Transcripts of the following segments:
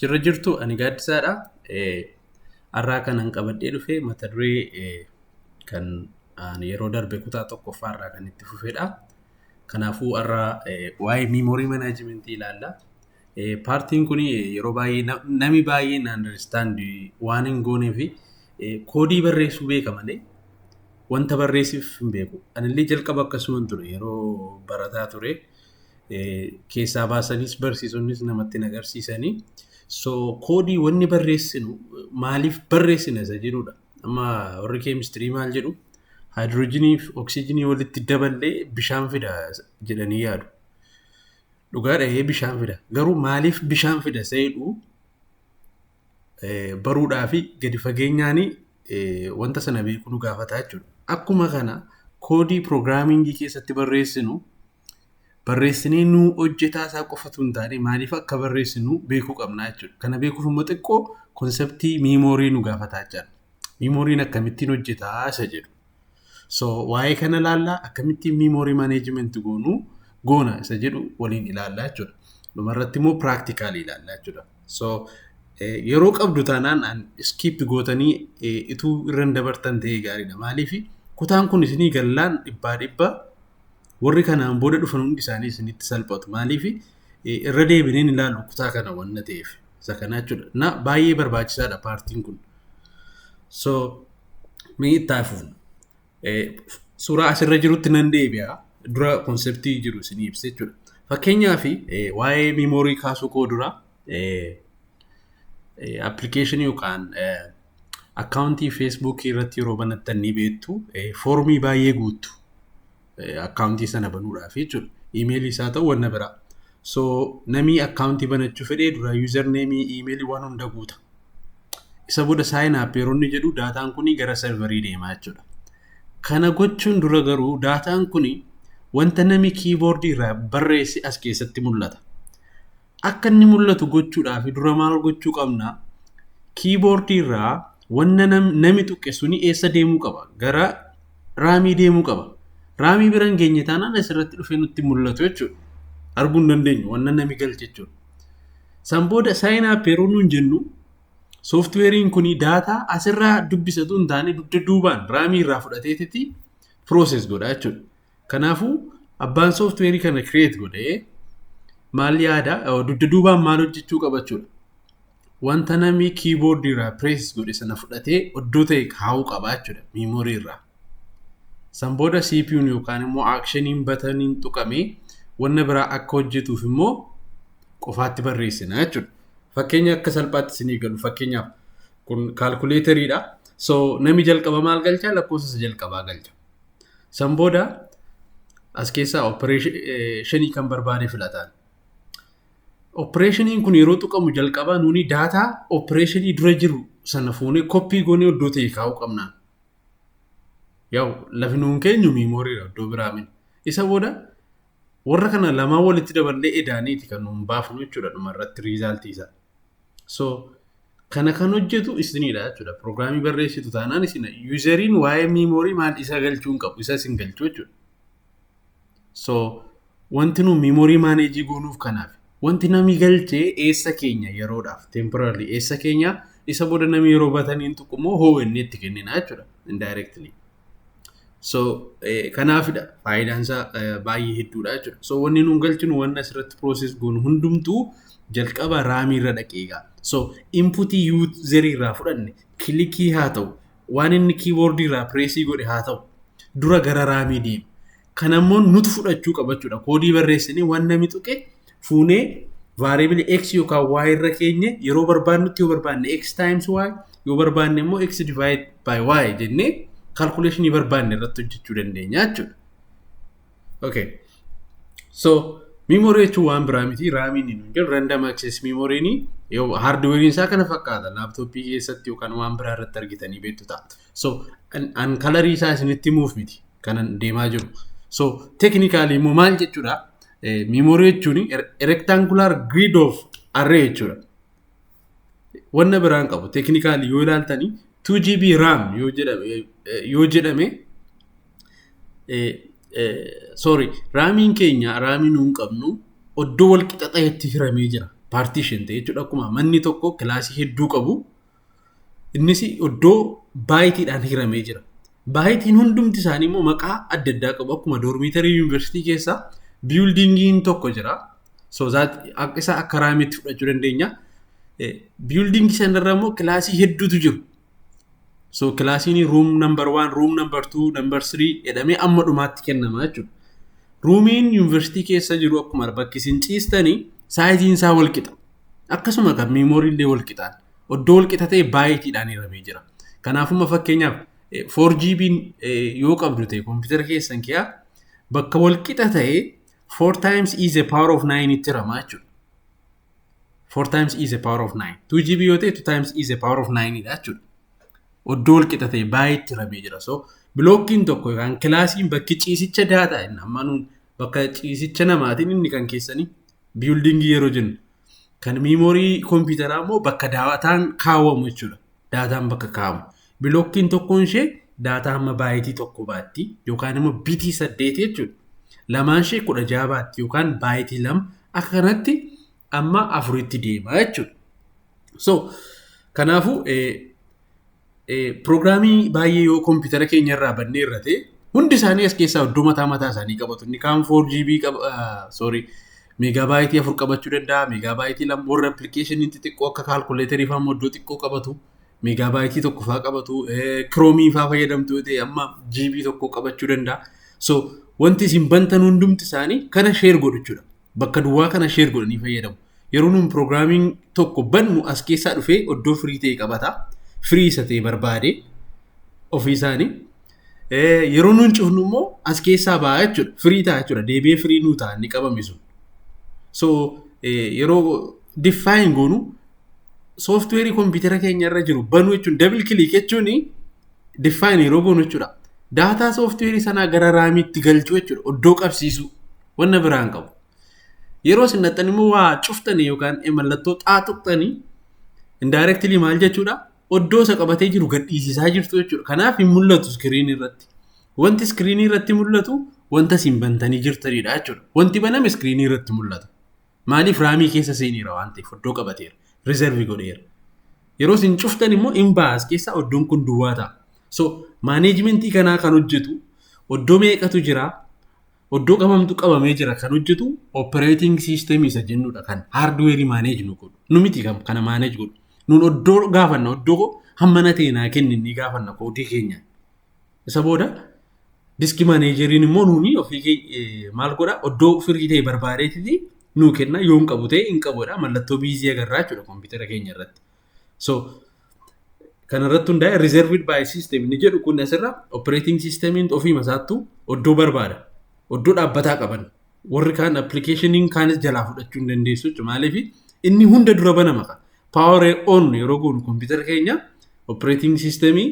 Jirra jirtu, ani Gaaddisaadha. Har'aa kanan qabadhee dhufe mata duree kan ani yeroo darbe kutaa tokkoffaarraa kan itti fufedha. Kanaafuu har'a waa'ee memory managementii ilaalla. Partiin kun yeroo baay'ee namni baay'een understand waan hin goonee fi koodii barreessuu beeka malee wanta barreessuuf hin beeku. Anillee jalqaba akkasuman ture, yeroo barataa ture. Keessaa baasanis barsiisonnis namatti hin agarsiisanii. So koodii wanni barreessinu maaliif barreessina isa jedhudha. Amma warri keemistirii maal jedhu? Haayidroojinii fi oksiijinii walitti daballee bishaan fida jedhanii yaadu. Dhugaadha, ee, bishaan fida. Garuu maaliif bishaan fida isa jedhu baruudhaa fi gadi fageenyaan wanta sana beekuu nu gaafata jechuudha. Akkuma kana koodii programmingii keessatti barreessinu barreessinee nuu hojjetaa isaa qofatu hin taane, maaliif akka barreessinu beekuu qabna jechuudha. Kana beekuuf immoo xiqqoo conceptii memory nu gaafata jechuudha. Memoryn akkamittiin hojjetaa isa jedhu. So waa'ee kana ilaallaa, akkamittiin memory managementii goonuu goona isa jedhu waliin ilaallaa jechuudha. Dhumarratti immoo practicalii ilaallaa jechuudha. So yeroo qabdu taanaan skip gootanii ituu irra hin dabartan ta'ee gaariidha. Maaliif kutaan kun isinii gallaan dhibbaa dhibba warri kanaan booda dhufan hundi isaanii isinitti salphatu. Maaliif irra deebineen ilaallu kutaa kana wanna ta'eef isa kana jechuudha. Na baay'ee barbaachisaadha partiin kun. So mee itti haa fufnu. Suuraa asirra jirutti nan deebi'a. Dura conceptii jiru isinii ibsa jechuudha. Fakkeenyaaf, waa'ee memory kaasuu koo dura applicationii yookaan accountii Facebookii irratti yeroo banattan ni beektu, formii baay'ee guuttu accountii sana banuudhaaf jechuudha. Emailii isaa ta'u wanna biraa. So namni accountii banachuu fedhee dura usernameii, emailii, waan hunda guuta. Isa booda sign up yeroo inni jedhu dataan kun gara serverii deemaa jechuudha. Kana gochuun dura garuu dataan kun wanta namni keyboardii irraa barreesse as keessatti mul'ata. Akka inni mul'atu gochuudhaaf dura maal gochuu qabna? Keyboardii irraa wanna nami tuqqe suni eessa deemuu qaba? Gara RAMii deemuu qaba. RAMii bira hin geenye taanaan asirratti dhufee nutti mul'atu jechuudha. Arguu hin dandeenyu wanna nami galche jechuudha. San booda sign up yeroo nuun jennu softwareiin kun data asirraa dubbisatu hin taane, dugda duubaan RAMii irraa fudhateetiti process godha jechuudha. Kanaafuu abbaan softwareii kana create godhee maal yaada? Dugda duubaan maal hojjechuu qaba jechuudha? Wanta namni keyboardii irraa press godhe sana fudhatee iddoo ta'e kaa'uu qaba jechuudha memory irraa. San booda CPU'n yookaan immoo actioniin buttoniin tuqamee wanna biraa akka hojjetuuf immoo qofaatti barreessina jechuudha. Fakkeenya akka salphaatti isinii galu, fakkeenyaaf kun calculatoriidha. So namni jalqaba maal galcha? Lakkoofsa isa jalqabaa galcha. San booda as keessaa operationii kan barbaade filataan. Operationiin kun yeroo tuqamu jalqabaa nuuni data operationii dura jiru sana fuunee copy goonee iddoo ta'e kaa'uu qabnaan. Yaa'u lafi nuun keenyu memorydha, iddoo biraa miti. Isa booda warra kana lamaan walitti daballee edaaniiti kan nuun baafnu jechuudha dhumarratti resultii isaa. So kana kan hojjetu isinidha jechuudha. Programii barreessitu taanaan isin useriin waa'ee memory maal isa galchuu hin qabu, isa isin galchuu jechuudha. So wanti nu memory manage goonuuf kanaaf, wanti namni galchee eessa keenya yeroodhaaf temporarily eessa keenya, isa booda namni yeroo buttoniin tuqu immoo hoo inni itti kennina jechuudha indirectly. So kanaafidha faayidaan isaa baay'ee hedduudha jechuudha. So wanni nuun galchinu, wanni asirratti process goonu hundumtuu jalqaba RAMii irra dhaqee egaa. So inputii userii irraa fudhanne, clickii haa ta'u, waan inni keyboardii irraa pressii godhe haa ta'u, dura gara RAMii deema. Kana immoo nutu fudhachuu qaba jechuudha. Koodii barreessinee waan namni tuqe fuunee variableii x yookaan y irra keenye yeroo barbaannutti, yoo barbaanne x times y, yoo barbaanne immoo x divide by y jennee calculationii barbaanne irratti hojjechuu dandeenya jechuudha. Okay. So memory jechuun waan biraa miti, RAMiin hin jiru, random access memoryn yoo hardwareiin isaa kana fakkaata, laptopii keessatti yookaan waan biraa irratti argitanii beektu ta'a. So an colorii isaa isinitti himuuf miti kanan deemaa jiru. So technically immoo maal jechuudha? Memory jechuun rectangular grid of array jechuudha. Wanna biraan qabu, technically yoo ilaaltanii 2 GB RAM yoo jedhame, sorry, RAMiin keenya, RAMii nuun qabnu iddoo wal qixa ta'etti hiramee jira. Partition ta'e jechuudha. Akkuma manni tokko kilaasii hedduu qabu, innis iddoo byteiidhaan hiramee jira. Byteiin hundumti isaanii immoo maqaa adda addaa qabu. Akkuma dormitory yuunivarsiitii keessaa buildingiin tokko jira. So isa akka RAMitti fudhachuu dandeenya. Buildingii sanarra immoo kilaasii hedduutu jiru. So kilaasiin room number 1, room number 2, number 3 jedhamee amma dhumaatti kennama jechuudha. Roomiin yuunivarsiitii keessa jiru akkuma bakki isin ciistanii sizeiin isaa wal qixa. Akkasuma kan memory illee wal qixaan. Iddoo wal qixa ta'e byteiidhaan hiramee jira. Kanaafuma fakkeenyaaf 4 GB yoo qabdu ta'e kompiitara keessan kiyaa bakka wal qixa ta'e 4 times e the power of 9 itti hiramaa jechuudha. 4 times e the power of 9. 2 GB yoo ta'e 2 times e the power of 9 dha jechuudha. Iddoo wal qixa ta'e baay'eetti hiramee jira. So blockiin tokko yookaan kilaasiin bakki ciisicha data inni amma nuun bakka ciisicha namaatiin inni kan keessanii buildingii yeroo jennu. Kan memory kompiitaraa immoo bakka dataan kaawwamu jechuudha. Dataan bakka kaa'amu. Blockiin tokkoon ishee data hamma byteii tokko baatti yookaan immoo bitii 8 jechuudha. Lamaan ishee 16 baatti yookaan byteii 2, akka kanatti amma afuritti deema jechuudha. So kanaafuu piroogiraamii baay'ee yoo kompiitara keenya irraa bannee irra ta'e, hundi isaanii as keessaa iddoo mataa mataa isaanii qabatu. Inni kaan 4 GB qaba, sorry, megabyteii 4 qabachuu danda'a. Megabyteii 2 warra applicationii xixiqqoo akka calculatorii fa'aa immoo iddoo xiqqoo qabatu. Megabyteii 1 fa'aa qabatu. Chromeii fa'aa fayyadamtu yoo ta'e amma GB 1 qabachuu danda'a. So wanti isin bantan hundumti isaanii kana share godhu jechuudha. Bakka duwwaa kana share godhanii fayyadamu. Yeroo nuun piroogiraamiin tokko bannu as keessaa dhufee iddoo free ta'e qabata. Free isa ta'e barbaade ofii isaanii. Yeroo nuun cufnu immoo as keessaa ba'a jechuudha. Free ta'a jechuudha. Deebi'ee free nuu ta'a inni qabame sun. So yeroo define goonu softwareii kompiitara keenya irra jiru banuu jechuun, double click jechuun define yeroo goonu jechuudha. Data softwareii sanaa gara RAMiitti galchuu jechuudha. Iddoo qabsiisuu wanna biraan qabu. Yeroo isin naxxan immoo waa cuftanii yookaan mallattoo xaa tuqxanii indirectly maal jechuudha? Iddoo isa qabatee jiru gadhiisisaa jirtu jechuudha. Kanaaf hin mul'atu screenii irratti. Wanti screenii irratti mul'atu wanta isin bantanii jirtanidha jechuudha. Wanti baname screenii irratti mul'ata. Maaliif? RAMii keessa seeniira waan ta'eef iddoo qabateera. Reserve godheera. Yeroo isin cuftan immoo hin baas keessaa iddoon kun duwwaa ta'a. So managementii kanaa kan hojjetu, iddoo meeqatu jira, iddoo qabamtu qabamee jira kan hojjetu operating system isa jennudha, kan hardware manage nu godhu. Nu miti kan kana manage godhu. Nun iddoo gaafanna, iddoo hammana ta'e naa kenni ni gaafanna codeii keenya. Isa booda disk manageriin immoo nuuni ofii maal godha? Iddoo free ta'e barbaadeetiti nuu kenna. Yoo hin qabu ta'e hin qabudha, mallattoo busy agarraa jechuudha kompiitara keenya irratti. So kanarratti hundaa'e reserved by system inni jedhu kun asirra operating systemiin ofii masaattu iddoo barbaada. Iddoo dhaabbataa qaban. Warri kaan applicationiin kaanis jalaa fudhachuu hin dandeessu jechuudha. Maaliif? Inni hunda dura banama. Power on yeroo goonu kompiitara keenya operating systemii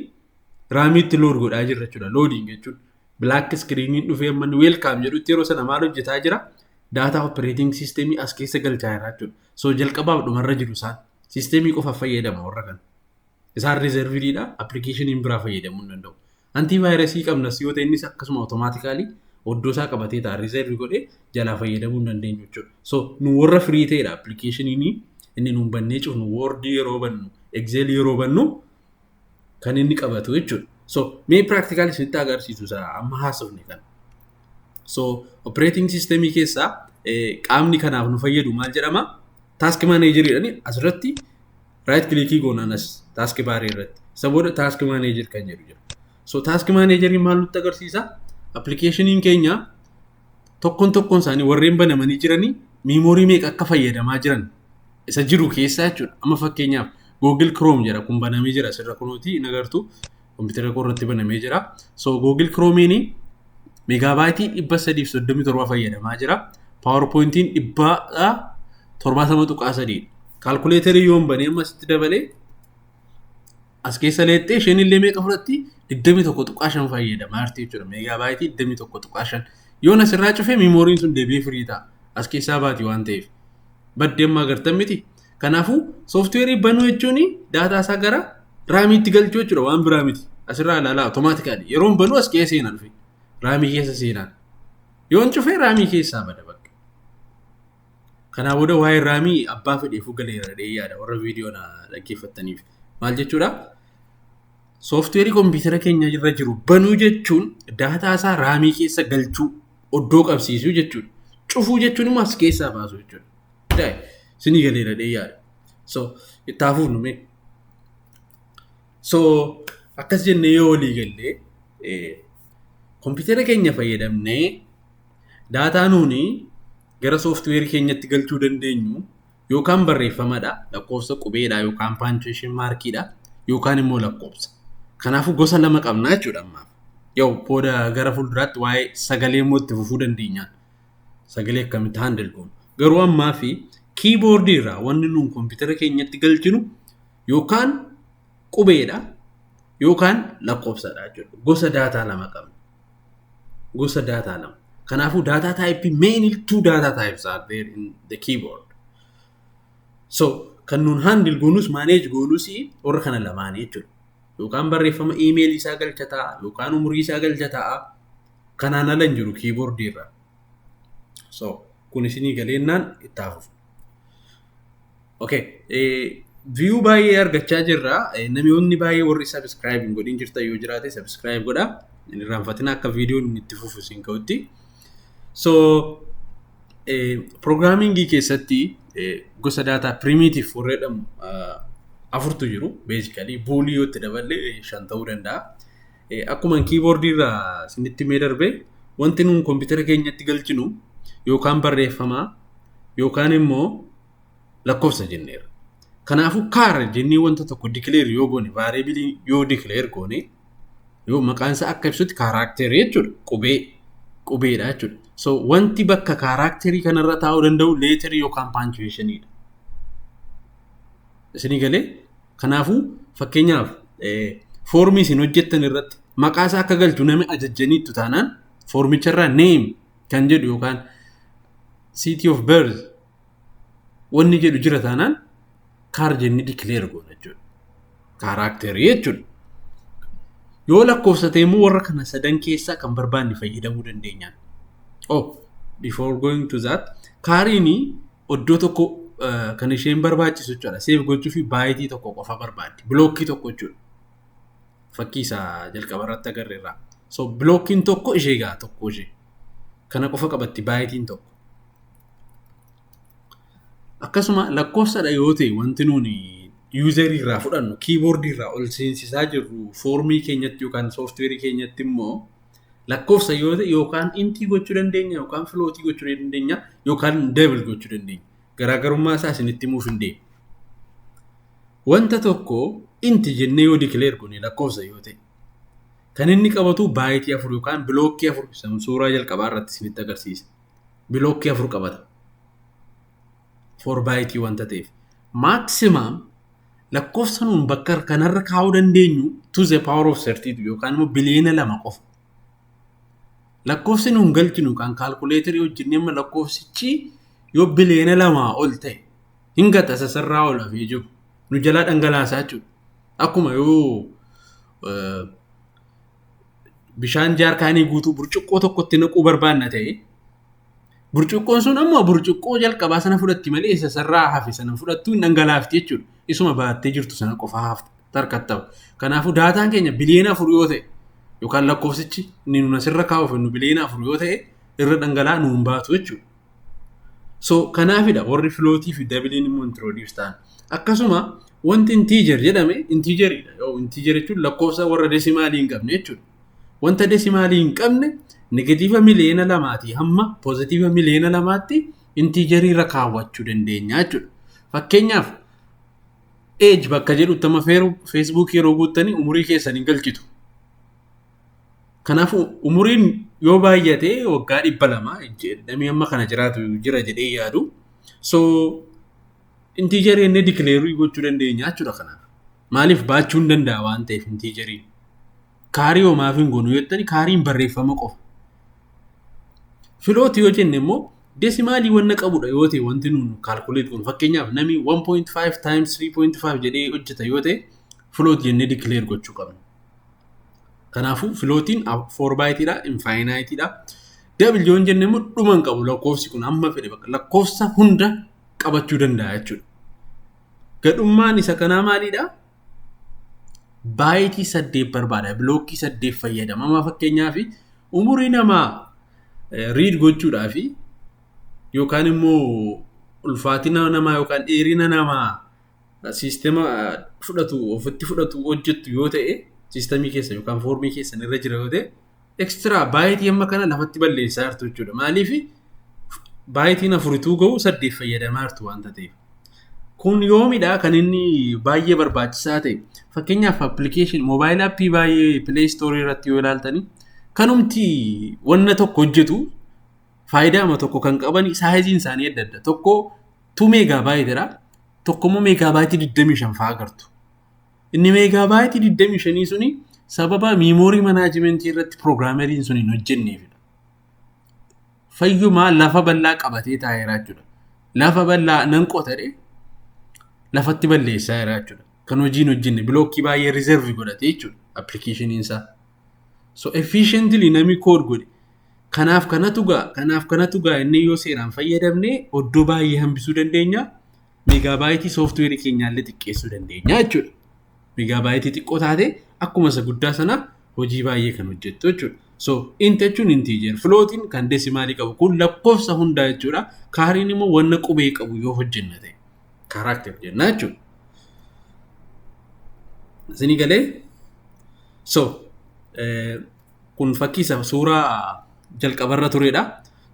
RAMiitti load godhaa jirra jechuudha. Loading jechuun black screeniin dhufee amma inni welcome jedhutti yeroo sana maal hojjetaa jira? Data operating systemii as keessa galchaa jira jechuudha. So jalqabaaf dhumarra jiru isaan. Systemii qofa fayyadama warra kana. Isaan reservediidha. Applicationiin biraa fayyadamuu hin danda'u. Antivirusii qabnas yoo ta'e innis akkasuma automatically oddoo isaa qabatee ta'a, reserve godhee jalaa fayyadamuu hin dandeenyu jechuudha. So nu warra free ta'edha applicationiin inni nuun bannee cufnu, Wordii yeroo bannu, Excelii yeroo bannu kan inni qabatu jechuudha. So mee practical isinitti agarsiisu isa amma haasofne kana. So operating systemii keessaa qaamni kanaaf nu fayyadu maal jedhama? Task manager jedhani. Asirratti right clickii goonaan as task barii irratti. Isa booda task manager kan jedhu jira. So task manageriin maal nutti agarsiisa? Applicationiin keenya tokkoon tokkoon isaanii warreen banamanii jiranii memory meeqa akka fayyadamaa jiran isa jiru keessaa jechuudha. Amma fakkeenyaaf Google Chrome jedha, kun banamee jira asirra kunuuti hin agartu, kompiitara koo irratti banamee jira. So Google Chrome'n megabyteii 337 fayyadamaa jira. PowerPointiin 770.3. Calculatorii yoon banee amma asitti dabalee as keessa leexxee isheen illee meeqa fudhatti? 21.5 fayyadamaa jirti jechuudha. Megabyteii 21.5. Yoon asirraa cufee memoryn sun deebi'ee free ta'a. As keessaa baati waan ta'eef. Baddee amma agartan miti. Kanaafuu softwareii banuu jechuun data isaa gara RAMiitti galchuu jechuudha, waan biraa miti. Asirraa ilaalaa, automatically. Yeroon banuu as keessa seenaa dhufe. RAMii keessa seenaan. Yoon cufee RAMii keessaa bada bakka. Kanaa booda waa'ee RAMii abbaa fedheefuu galeera jedhee yaada warra viidiyoo na dhaggeeffattaniif. Maal jechuudha? Sooftiweerii kompiitara keenya irra jiru banuu jechuun daataa isaa RAMii keessa galchuu, oddoo qabsiisuu jechuudha. Cufuu jechuun immoo as keessaa baasuu jechuudha. Isinii galeera jedhee yaada. So itti hafuuf nume. So akkas jennee yoo walii gallee, kompiitara keenya fayyadamnee daataa nuuni gara sooftiweerii keenyatti galchuu dandeenyu yookaan barreeffamadha, lakkoofsa qubeedha yookaan punctuation markiidha yookaan immoo lakkoofsa. Kanaafuu gosa lama qabna jechuudha ammaaf. Yoo booda gara fuulduraatti waa'ee sagalee immoo itti fufuu dandeenyaan. Sagalee akkamitti handle goonu. Garuu ammaa fi keyboardii irraa wanni nuun kompiitara keenyatti galchinu yookaan qubeedha yookaan lakkoofsadha jechuudha. Gosa daataa lama qabna. Gosa daataa lama. Kanaafuu data type, mainly two data types are there in the keyboard. So kan nuun handle goonus, manage goonus warra kana lamaanii jechuudha. Yookaan barreeffama iimeelii isaa galcha ta'a yookaan umurii isaa galcha ta'a. Kanaan ala hin jiru keyboardii irra. So kun isinii galeennaan itti hafuuf. Okay. View baay'ee argachaa jirra. Namoonni baay'ee warri subscribe hin godhin jirtan yoo jiraate subscribe godha. Hin irraanfatina akka viidiyoon itti fufu isin ka'utti. So programmingii keessatti gosa daataa primitive warra jedhamu afurtu jiru. Basically boolii yoo itti daballe shan ta'uu danda'a. Akkuma keyboardii irraa isinitti mee darbe, wanti nuun kompiitara keenyatti galchinu yookaan barreeffamaa yookaan immoo lakkoofsa jenneera. Kanaafuu char jennee wanta tokko declare yoo goone, variableii yoo declare goone, yoo maqaan isaa akka ibsutti characterii jechuudha. Qubee qubeedha jechuudha. So wanti bakka characterii kanarra taa'uu danda'u letterii yookaan punctuationiidha. Isinii galee? Kanaafuu fakkeenyaaf foormii isin hojjettan irratti maqaa isaa akka galchu namni ajajjaniittu taanaan, foormicharraa name kan jedhu yookaan city of birth wanni jedhu jira taanaan, char jennee declare goona jechuudha. Characterii jechuudha. Yoo lakkoofsa ta'e immoo warra kana sadan keessaa kan barbaanne fayyadamuu dandeenyaan. Oh, before going to that, chariin iddoo tokko kan isheen barbaachisu jechuudha. Save gochuu fi byteii tokko qofa barbaaddi. Blockii tokko jechuudha. Fakkii isaa jalqaba irratti agarreerra. So blockiin tokko ishee gaa tokko ishee. Kana qofa qabatti byteiin tokko. Akkasuma lakkoofsadha yoo ta'e, wanti nuuni userii irraa fudhannu, keyboardii irraa ol seensisaa jirru foormii keenyatti yookaan sooftiweerii keenyatti immoo lakkoofsa yoo ta'e, yookaan intii gochuu dandeenya yookaan floatii gochuu dandeenya yookaan double gochuu dandeenya. Garaagarummaa isaa isinitti himuuf hin deemu. Wanta tokko int jennee yoo declare goone, lakkoofsa yoo ta'e, kan inni qabatu byteii 4 yookaan blockii 4 suuraa jalqabaa irratti isinitti agarsiisa. Blockii 4 qabata. 4 byteii wanta ta'eef. Maximum lakkoofsa nuun bakka kanarra kaa'uu dandeenyu to the power of 32 yookaan immoo biliyoona 2 qofa. Lakkoofsi nuun galchinu kan calculatorii hojjennee amma lakkoofsichi yoo biliyoona 2 ol ta'e hin gata, sasarraa ol hafee jiru. Nu jalaa dhangalaasaa jechuudha. Akkuma yoo bishaan jaarkaanii guutuu burcuqqoo tokkotti naquu barbaanna ta'e, burcuqqoon sun ammoo burcuqqoo jalqabaa sana fudhatti malee isa sarraa hafe sana fudhattuu hin dhangalaafti jechuudha. Isuma baattee jirtu sana qofaa hafta tarkattaba. Kanaafuu daataan keenya biliyoona 4 yoo ta'e yookaan lakkoofsichi inni nun asirra kaa'uuf nu biliyoona 4 yoo ta'e, irra dhangala'aa nuun baatu jechuudha. So kanaafidha warri floatii fi doubleiin immoo introduce ta'an. Akkasuma wanti integer jedhame integeriidha. Yoo integer jechuun lakkoofsa warra decimalii hin qabne jechuudha. Wanta decimalii hin qabne negative miliyoona 2tii hamma positive miliyoona 2tti integerii irra kaawwachuu dandeenya jechuudha. Fakkeenyaaf age bakka jedhutti amma Facebookii yeroo guuttanii umurii keessan hin galchitu. Kanaafuu umuriin yoo baay'ate waggaa 200 namni amma kana jiraatu jira jedhee yaadu. So integerii inni declareii gochuu dandeenya jechuudha kanaaf. Maaliif? Baachuu hin danda'a waan ta'eef integeriin. Charii homaaf hin goonu jettani, chariin barreeffama qofa. Floatii yoo jenne immoo decimalii wanna qabudha yoo ta'e, wanti nuun calculate goonu, fakkeenyaaf namni 1.5 times 3.5 jedhee hojjeta yoo ta'e, float jennee declare gochuu qabna. Kanaafuu floatiin 4 byteiidha, infiniteiidha. Double yoon jenne immoo dhuma hin qabu lakkoofsi kun, amma fedhe bakka lakkoofsa hunda qabachuu danda'a jechuudha. Gadhummaan isa kanaa maalidha? Byte 8 barbaada. Block 8 fayyadama. Amma fakkeenyaaf umurii namaa read gochuudhaaf yookaan immoo ulfaatina namaa yookaan dheerina namaa system fudhatu ofitti fudhatu hojjettu yoo ta'e, system keessa yookaan form keessan irra jira yoo ta'e, extra byte amma kana lafatti balleessaa jirtu jechuudha. Maaliif? Byteiin afurituu gahu 8 fayyadamaa jirtu waanta ta'eef. Kun yoomidha kan inni baay'ee barbaachisaa ta'e? Fakkeenyaaf application mobile app baay'ee Play Store irratti yoo ilaaltani, kanumti wanna tokko hojjetu faayidaa tokko kan qaban sizeiin isaanii adda adda. Tokko 2 megabytedha. Tokko immoo megabyte 25 fa'aa agartu. Inni megabyte 25 suni sababa memory management irratti programmeriin sun hin hojjenneefidha. Fayyumaa lafa bal'aa qabatee taa'eera jechuudha. Lafa bal'aa nan qotadhe lafatti balleessaa jira jechuudha. Kan hojiin hojjenne block baay'ee reserve godhate jechuudha applicationiin isaa. So efficiently namni code godhe kanaaf kanatu ga'a, kanaaf kanatu ga'a inni yoo seeraan fayyadamne oddoo baay'ee hambisuu dandeenya. Megabyte software keenyaallee xiqqeessuu dandeenya jechuudha. Megabyte xiqqoo taate akkuma isa guddaa sana hojii baay'ee kan hojjettu jechuudha. So int jechuun integer, floatiin kan decimal qabu kun lakkoofsa hundaa jechuudha. Chariin immoo wanna qubee qabu yoo hojjenna ta'e character jenna jechuudha. Isinii galee? So kun fakkii isa suuraa jalqabarra turedha.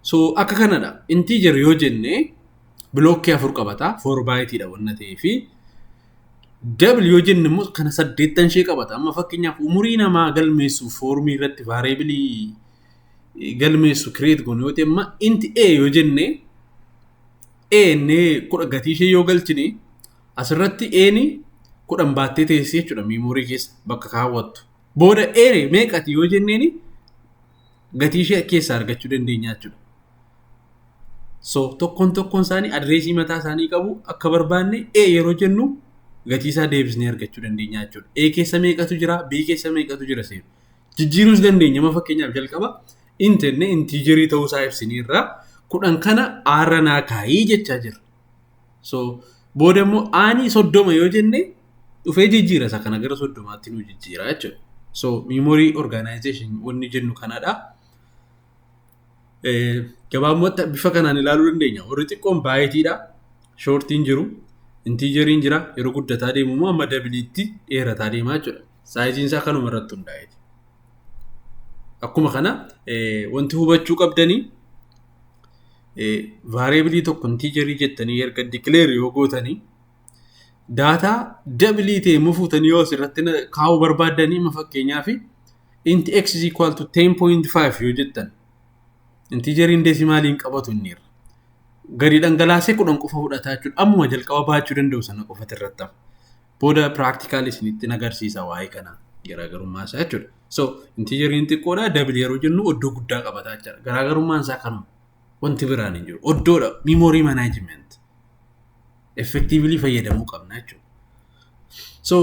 So akka kanadha. Integer yoo jenne block 4 qabata. 4 byteiidha wanna ta'ee fi double yoo jenne immoo kana 8 ishee qabata. Amma fakkeenyaaf umurii namaa galmeessuuf form irratti variable galmeessu create goone yoo ta'e, amma int a yoo jenne, a innee 10 gatii ishee yoo galchine, asirratti a'n 10 baattee teessee jechuudha memory keessa bakka kaawwattu. Booda a meeqati yoo jenneeni gatii ishee keessaa argachuu dandeenya jechuudha. So tokkoon tokkoon isaanii address mataa isaanii qabu. Akka barbaanne A yeroo jennu gatii isaa deebisnee argachuu dandeenya jechuudha. A keessa meeqatu jira, B keessa meeqatu jira seenu. Jijjiiruus dandeenya. Amma fakkeenyaaf jalqaba int jennee integer ta'uu isaa ibsinee irraa 10 kana aarra naa kaayii jechaa jira. So booda immoo aanii 30 yoo jenne dhufee jijjiira, isa kana gara 30tti nu jijjiira jechuudha. So memory organization wanni jennu kanadha. Gabaabumatti bifa kanaan ilaaluu dandeenya. Warri xiqqoon byteiidha. Shortiin jiru. Integeriin jira. Yeroo guddataa deemu immoo amma doubleiitti dheerataa deemaa jechuudha. Sizeiin isaa kanuma irratti hundaa'eeti. Akkuma kana wanti hubachuu qabdanii, variable tokko integer jettanii erga declare yoo gootanii, data double ta'e immoo fuutanii yoo asirratti kaa'uu barbaaddanii, amma fakkeenyaaf int x is equal to 10.5 yoo jettan, integeriin decimaliin qabatu inni irra. Gadi dhangalaasee 10 qofa fudhataa jechuudha. Ammuma jalqaba baachuu danda'u sana qofatu irratti hafa. Booda practical isinitti agarsiisa waa'ee kanaa garaagarummaa isaa jechuudha. So integeriin xiqqoodha, double yeroo jennu oddoo guddaa qabataa jechuudha. Garaagarummaan isaa kanuma. Wanti biraan hin jiru. Oddoodha. Memory management. Effectively fayyadamuu qabna jechuudha. So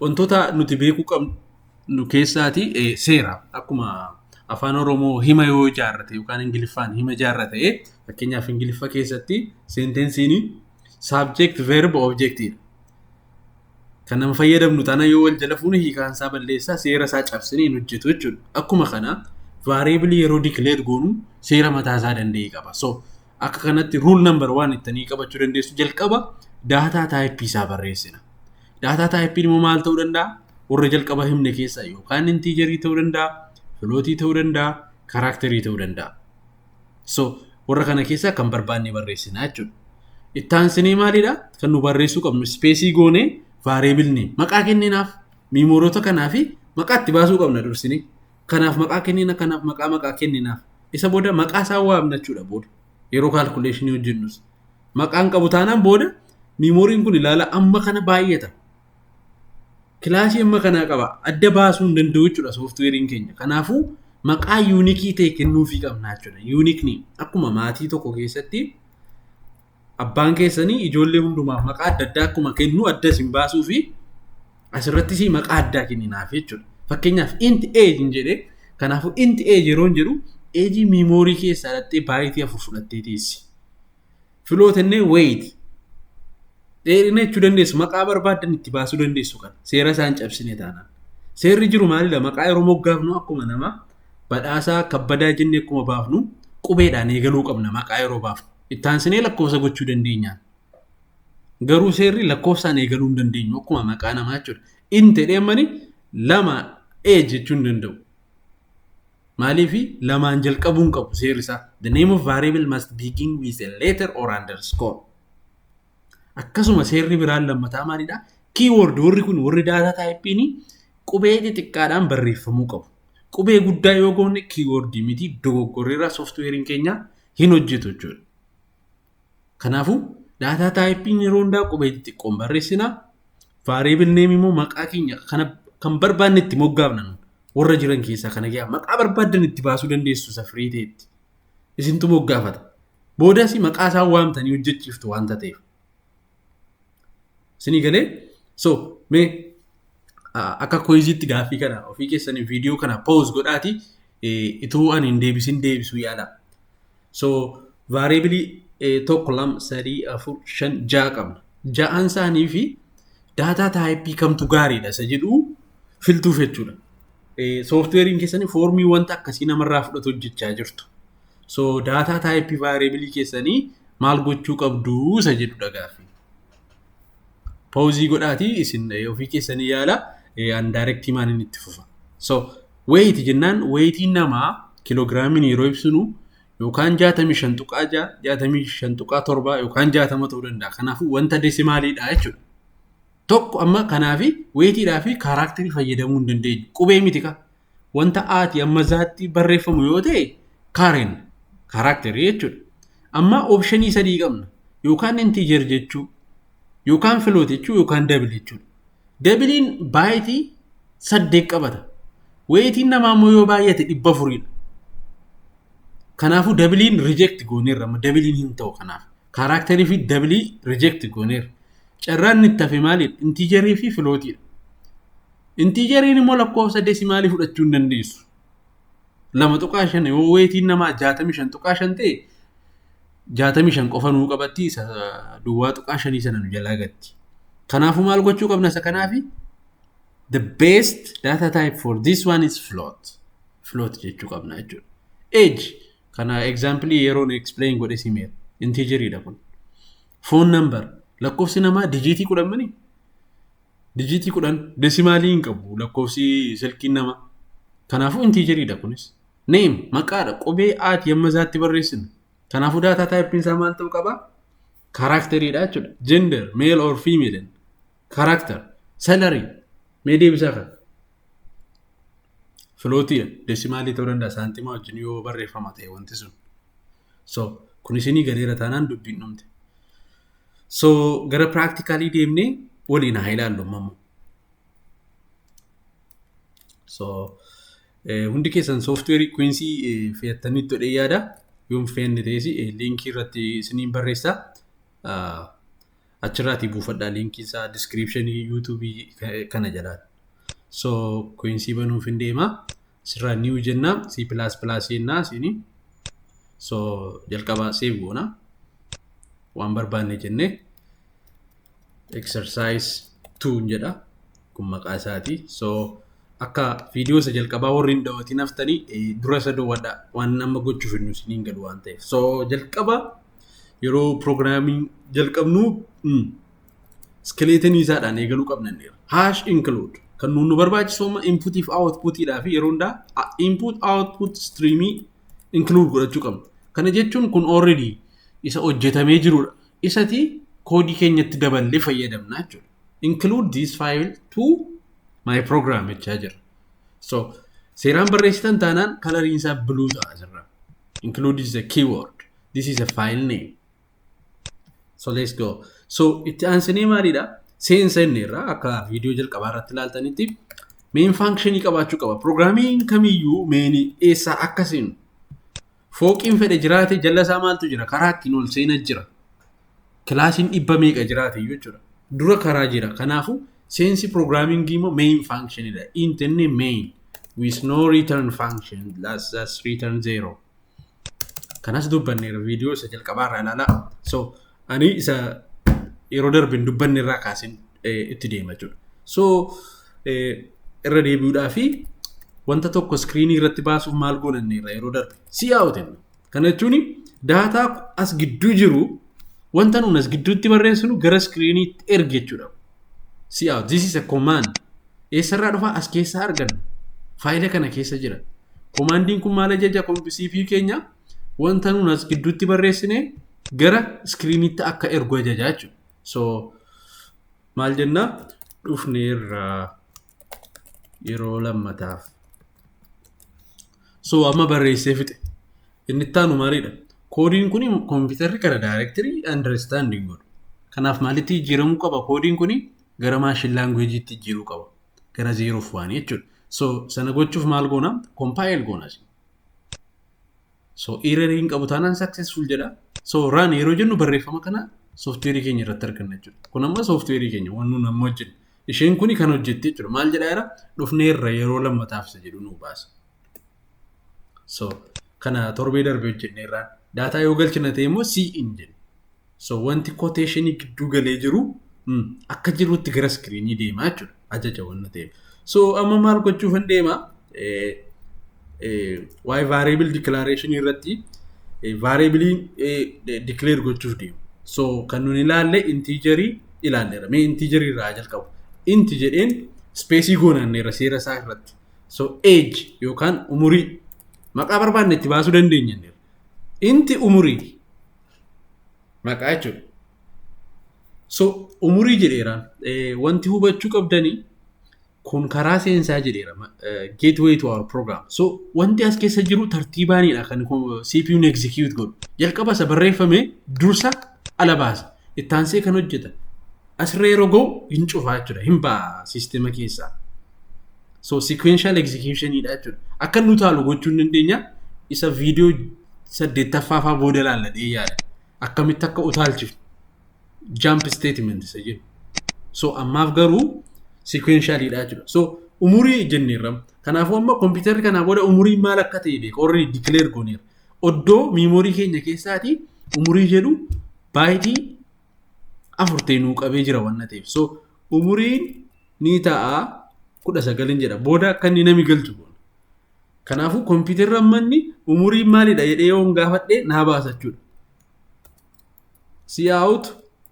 wantoota nuti beekuu qabnu keessaati seera akkuma afaan Oromoo hima yoo ijaarrate yookaan Ingiliffaan hima ijaarrate, fakkeenyaaf Ingiliffa keessatti sentenceiin subject, verb, objectiidha. Kan nama fayyadamnu taana yoo wal jala fuune hiikaan isaa balleessaa, seera isaa cabsinee hin hojjetu jechuudha. Akkuma kana variable yeroo declare goonu seera mataa isaa danda'e qaba. So akka kanatti rule number one ittanii qabachuu dandeessu, jalqaba data type isaa barreessina. Data typeiin immoo maal ta'uu danda'a? Warra jalqaba himne keessaa yookaan integer ta'uu danda'a, float ta'uu danda'a, character ta'uu danda'a. So warra kana keessaa kan barbaanne barreessina jechuudha. Itti aansinee maalidha? Kan nu barreessuu qabnu space goonee variableni maqaa kenninaaf, memoryoota kanaa fi maqaa itti baasuu qabna dursinee. Kanaaf maqaa kennina, kanaaf maqaa kenninaaf. Isa booda maqaa isaa waamna jechuudha booda. Yeroo calculation hojjennus. Maqaan qabu taanaan booda memoryiin kun ilaala amma kana baay'ata. Class amma kanaa qaba. Adda baasuu hin danda'u jechuudha softwareiin keenya. Kanaafuu maqaa unique ta'e kennuufii qabna jechuudha. Uniqueni akkuma maatii tokko keessatti abbaan keessanii ijoollee hundumaaf maqaa adda addaa akkuma kennu adda isin baasuu fi asirrattis maqaa addaa kenninaaf jechuudha. Fakkeenyaaf int age hin jedhee Kanaafuu int age yeroon jedhu age memory keessaa dhattee byte 4 fudhattee teessi. Float innee weight dheerina jechuu dandeessu, maqaa barbaaddan itti baasuu dandeessu kana seera isaan cabsine taanaan. Seerri jiru maalidha? Maqaa yeroo moggaafnu akkuma nama Badhaasaa Kabbadaa jennee akkuma baafnu qubeedhaan eegaluu qabna maqaa yeroo baafnu. Itti aansinee lakkoofsa gochuu dandeenyaan. Garuu seerri lakkoofsaan eegaluu hin dandeenyu akkuma maqaa namaa jechuudha. Int jedhee ammani 2 age jechuu hin danda'u. Maaliif lamaan jalqabuu hin qabu seerri isaa. The name of variable must begin with a letter or underscore. Akkasuma seerri biraan lammataa maalidha? Keyword warri kun warri data type'n qubee xixiqqaadhaan barreeffamuu qabu. Qubee guddaa yoo goone keyword miti, dogoggorreerraa, software'n keenya hin hojjetu jechuudha. Kanaafuu data type'n yeroo hundaa qubee xixiqqoon barreessina. Variable name immoo maqaa keenya kana kan barbaanne itti moggaafna, warra jiran keessaa kana gaa maqaa barbaaddan itti baasuu dandeessu isa firii ta'etti. Isintu moggaafata. Boodas maqaa isaan waamtanii hojjechiiftu waanta ta'eef. Isinii galee? So mee akka quiziitti gaaffii kana ofii keessanii viidiyoo kana pause godhaati ituu ani hin deebisin deebisuu yaala. So variable tokko, lama, sadii, afur, shan, ja'a qabna. Ja'an isaanii fi data type kamtu gaariidha isa jedhu filtuuf jechuudha. Softwareiin keessanii foormii wanta akkasii namarraa fudhatu hojjechaa jirtu. So data type variable keessanii maal gochuu qabdu isa jedhudha gaaffii. Pause godhaatii isin ofii keessanii yaala, an direct maaniin itti fufa. So weight jennaan weightiin namaa kiloogiraamiin yeroo ibsinu yookaan 65.6, 65.7 yookaan 60 ta'uu danda'a. Kanaafuu wanta decimaliidha jechuudha. Tokko amma kanaafi weightiidhaa fi character fayyadamuu hin dandeenyu. Qubee miti ka. Wanta aati amma zaatti barreeffamu yoo ta'e kaareen character jechuudha. Amma option sadii qabna. Yookaan integer jechuu, yookaan float jechuu, yookaan double jechuudha. Doubleiin byte 8 qabata. Weightiin namaa immoo yoo baay'ate 400dha. Kanaafuu doubleiin reject gooneerra, amma doubleiin hin ta'u kanaaf. Character fi double reject gooneerra. Carraan inni itti hafe maalidha? Integer fi floatiidha. Integeriin immoo lakkoofsa decimal fudhachuu hin dandeessu. 2.5 yoo weightiin namaa 65.5 ta'e, 65 qofa nuu qabatti, isa duwwaa tuqaa shanii sana nu jalaa gatti. Kanaafuu maal gochuu qabna isa kanaafi? The best data type for this one is float. Float jechuu qabna jechuudha. Age kana example yeroon explain godhe simeera. Integeriidha kun. Phone number lakkoofsi namaa digit 10 mani? Digit 10 decimal hin qabu lakkoofsi silkiin namaa. Kanaafuu integeriidha kunis. Name maqaadha, qubee aati yamma isaatti barreessinu. Kanaafuu data typeiin isaa maal ta'uu qaba? Characteriidha jechuudha. Gender, male or female, character. Salary mee deebisaa kana. Floatiidha. Decimal ta'uu danda'a saantima wajjin yoo barreeffama ta'e wanti sun. So kun isinii galeera taanaan dubbiin dhumte. So gara practical deemnee waliin haa ilaallu ammoo. So hundi keessan software Quincy fe'attanii itti yaada. Yoo hin fe'anne ta'es link irratti isiniin barreessa. Achirraatii buufadhaa link isaa description YouTube kana jalaan. So Quincy banuuf hin deema. Sirraa new jenna, C++ jennaa isinii. So jalqaba save goona. Waan barbaanne jennee exercise 2 jedha. Kun maqaa isaati. So akka viidiyoo isa jalqabaa warri hin daawwatiin haftanii dura isa daawwadhaa, waan amma gochuuf hin isiniin galu waan ta'eef. So jalqaba yeroo programming jalqabnu skeleton isaadhaan eegaluu qabna inni. Hash include kan nu barbaachisu amma inputiif outputiidhaa fi yeroo hundaa input output streamii include godhachuu qabna. Kana jechuun kun already isa hojjetamee jirudha. Isati koodii keenyatti daballee fayyadamna jechuudha. Include this file to my program jechaa jira. So seeraan barreessitan taanaan coloriin isaa blue ta'a asirraa. Include is a keyword. This is a file name. So let's go. So itti aansinee maalidha? Seensa inni irraa akka viidiyoo jalqabaa irratti ilaaltanitti main function qabaachuu qaba. Programmiin kamiyyuu main eessaa akka seenu. Fooqiin fedhe jiraate jala isaa maaltu jira? Karaa ittiin ol seena jira. Classiin dhibba meeqa jiraate iyyuu jechuudha. Dura karaa jira. Kanaafuu seensi programming immoo main functionidha. Int inni main. With no return function, that's return zero. Kanas dubbanneera, viidiyoo isa jalqabaa irraa ilaalaa. So ani isa yeroo darbe hin dubbanne irraa kaasin itti deema jechuudha. So irra deebi'uudhaa fi wanta tokko screenii irratti baasuuf maal goonanneerra yeroo darbe? Cout jenna. Kana jechuun data as gidduu jiru, wanta nuun as gidduutti barreessinu gara screeniitti erge jechuudha. Cout, this is a command. Eessarraa dhufa? As keessaa arganna. Faayila kana keessa jira. Commandiin kun maal ajaja CPU keenya? Wanta nuun as gidduutti barreessine gara screeniitti akka ergu ajaja jechuudha. So maal jennaa? Dhufneerraa yeroo lammataaf. So amma barreessee fixe. Inni itti aanu maalidha? Koodiin kun kompiitarri kana directly understanding godhu. Kanaaf maalitti jijjiiramuu qaba? Koodiin kun gara machine languageitti jijjiiruu qaba. Gara zeroof one jechuudha. So sana gochuuf maal goona? Compile goona. So error hin qabu taanaan successful jedha. So run yeroo jennu barreeffama kana softwareii keenya irratti arganna jechuudha. Kun amma softwareii keenya waan nuun amma hojjennu. Isheen kuni kan hojjette jechuudha. Maal jedhaa jira? Dhufneerra yeroo lammataaf isa jedhu nuu baasa. So kana torbee darbe hojjenneerraan. Data yoo galchina ta'e immoo cin jenna. So wanti quotationii gidduu galee jiru akka jirutti gara screenii deemaa jechuudha. Ajaja wanna ta'eef. So amma maal gochuuf hin deema? Waa'ee variable declaration irratti variableiin declare gochuuf deemu. So kan nuni ilaalle integerii ilaalleera. Mee integerii irraa jalqabu. Int jedheen spaceii goonanneera seera isaa irratti. So age yookaan umurii maqaa barbaanne itti baasuu dandeenya. Int umurii maqaa jechuudha. So umurii jedheera. Wanti hubachuu qabdanii kun karaa seensaa jedheera. Gateway to our program. So wanti as keessa jiru tartiibaanidha kan CPU'n execute godhu. Jalqaba isa barreeffame dursa ala baasa. Ittaansee kan hojjeta. Asirra yeroo ga'u hin cufaa jechuudha. Hin ba'a siistema keessaa. So sequential executionidha jechuudha. Akka nu taalu gochuu hin dandeenya. Isa viidiyoo saddeettaffaa fa'aa booda ilaalladhee yaada. Akkamitti akka utaalchifnu. Jump statement isa jedhu. So ammaaf garuu sequentialidha jechuudha. So umurii jenneerra. Kanaafuu amma kompiitarri kanaa booda umurii maal akka ta'e beeka. Already declare gooneera. Oddoo memory keenya keessaati umurii jedhu byteii 4 ta'e nuu qabee jira wanna ta'eef. So umuriin ni ta'a 19n jedha. Booda akka inni nami galchu goona. Kanaafuu kompiitarri amma inni umuriin maalidha jedhee yoo hin gaafadhe naa baasa jechuudha. Cout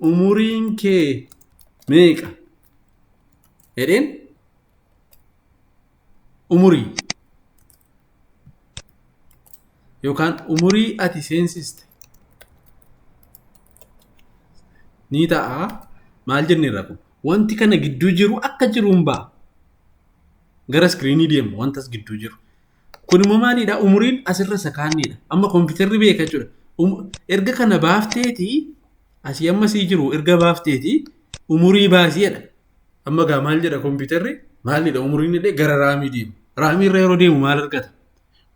umuriin kee meeqa jedheen, umurii yookaan umurii ati seensiste ni ta'a. Maal jenneerra? Kun wanti kana gidduu jiru akka jiruun ba'a. Gara screenii deema wanta as gidduu jiru. Kun immoo maalidha? Umuriin asirra sakaanniidha. Amma kompiitarri beeka jechuudha. Erga kana baafteetii, asii amma sii jiru erga baafteetii, umurii baasii jedha. Amma gaa maal jedha kompiitarri? Maalidha umuriin jedhee gara RAMii deema. RAMii irra yeroo deemu maal argata?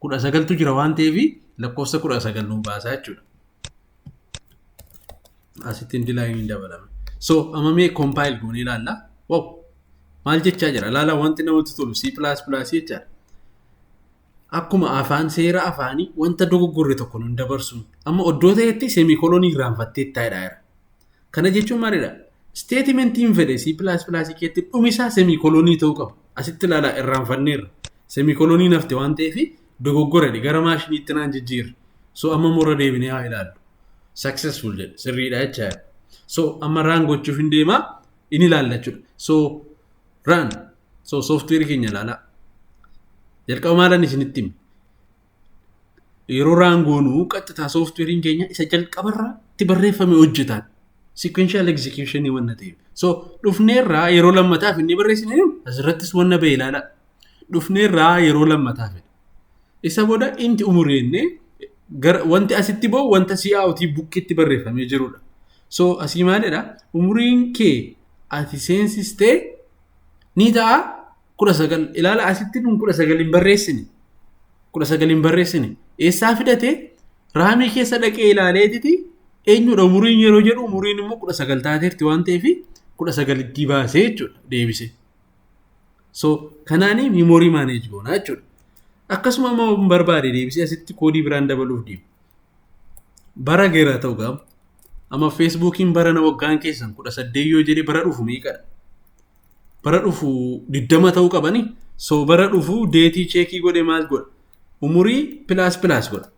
19tu jira waan ta'eef lakkoofsa 19 nuu baasaa jechuudha. Asitti end lineiin dabalame. So amma mee compile goonee ilaalla. Wow! Maal jechaa jira? Ilaala, wanti namatti tolu C++ jechaadha. Akkuma afaan seera afaanii wanta dogoggorre tokko nun dabarsuun amma oddoo ta'etti semicolonii irraanfattee taa'edha jira. Kana jechuun maalidha? Statementiin fedhe C++ keetti dhumisaa semicolonii ta'uu qaba. Asitti ilaalaa, irraanfanneerra. Semicolonii nafte waan ta'eef dogoggora gara machineiitti naan jijjiirra. So amma morra deebinee haa ilaallu. Successful jedhe, sirriidha jechaadha. So amma run gochuuf hin deemaa, inni ilaalla jechuudha. So run, so software keenya ilaalaa. Jalqaba maalan isinitti hime? Yeroo run goonuu qaxxitaa softwareiin keenya isa jalqabarratti barreeffame hojjetaan. Sequential execution wanna ta'eef. So dhufneerraa yeroo lammataaf inni barreessine asirrattis wanna ba'e ilaalaa. Dhufneerraa yeroo lammataaf. Isa booda inti umurii jennee wanti asitti ba'u wanta coutii bukkeetti barreeffamee jirudha. So asii maalidha? Umuriin kee ati seensistee ni ta'a 19. Ilaala, asitti nun 19 hin barreessine. 19 hin barreessine. Eessaa fidate? RAMii keessa dhaqee ilaaleetiti eenyudha umuriin yeroo jedhu, umuriin immoo 19 taateerti waan ta'eef 19tti baasee jechuudha deebise. So kanaanii memory manage goona jechuudha. Akkasuma amma barbaade deebisee asitti koodii biraan dabaluuf deema. Bara geera ta'u gaama. Amma Facebookiin barana waggaan keessan 18 yoo jedhe bara dhufu meeqadha? Bara dhufu 20 ta'uu qabani. So bara dhufu date check godhe maal godha? Umurii plus plus godha.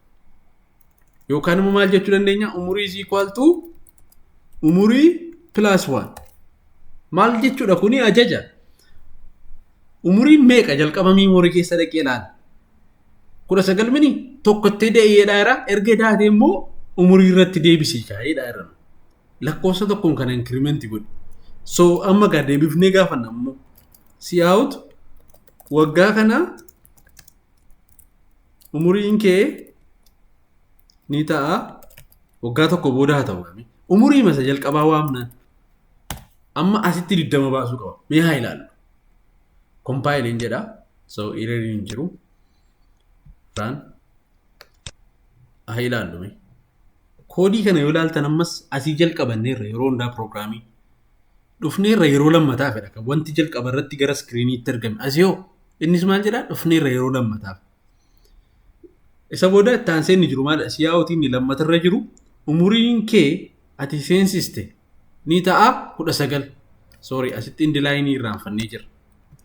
Yookaan immoo maal jechuu dandeenya? Umurii is equal to umurii plus 1. Maal jechuudha kuni ajaja? Umuriin meeqa jalqaba memory keessa dhaqee ilaala. 19 mini tokkottee da'eedha jira. Erga daatee immoo umurii irratti deebisii kaa'eedha jira. Lakkoofsa tokkoon kana increment godhi. So amma gaa deebifnee gaafanna immoo cout waggaa kana umuriin kee ni ta'a waggaa tokko booda haa ta'u. Umurii masa jalqabaa waamnaan amma asitti 20 baasuu qaba. Mee haa ilaallu. Compile jedha. So error hin jiru. Run. Haa ilaallu mee. Koodii kana yoo ilaaltan ammas asii jalqabanneerra yeroo hundaa piroogiraamii. Dhufneerra yeroo lammataa fedha. Kan wanti jalqaba irratti gara screeniitti argame. Asii hoo innis maal jedhaa? Dhufneerra yeroo lammataaf. Isa booda itti aansee inni jiru maal? Coutiin inni lammatarra jiru umuriin kee ati seensiste ni ta'a 19. Sorry, asitti end line irraanfannee jira.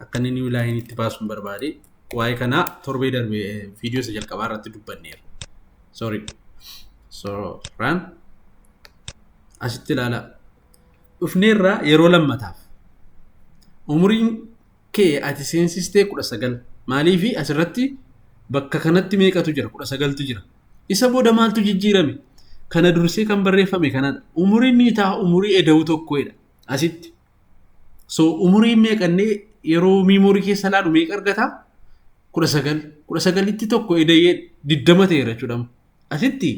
Akka inni new lineitti baasuun barbaade waa'ee kanaa torbee darbe viidiyoo isa jalqabaa irratti dubbanneera. Sorry. So run asitti ilaalaa. Dhufneerraa yeroo lammataaf. Umuriin kee ati seensistee 19. Maaliifi asirratti bakka kanatti meeqatu jira? 19tu jira. Isa booda maaltu jijjiirame? Kana dursee kan barreeffame kanadha. Umuriin ni ta'a umurii eda'uu tokkodha. Asitti. So umuriin meeqannee yeroo memory keessa ilaalu meeqa argataa? 19. 19tti tokko eda'ee 20 ta'eera jechuudha. Asitti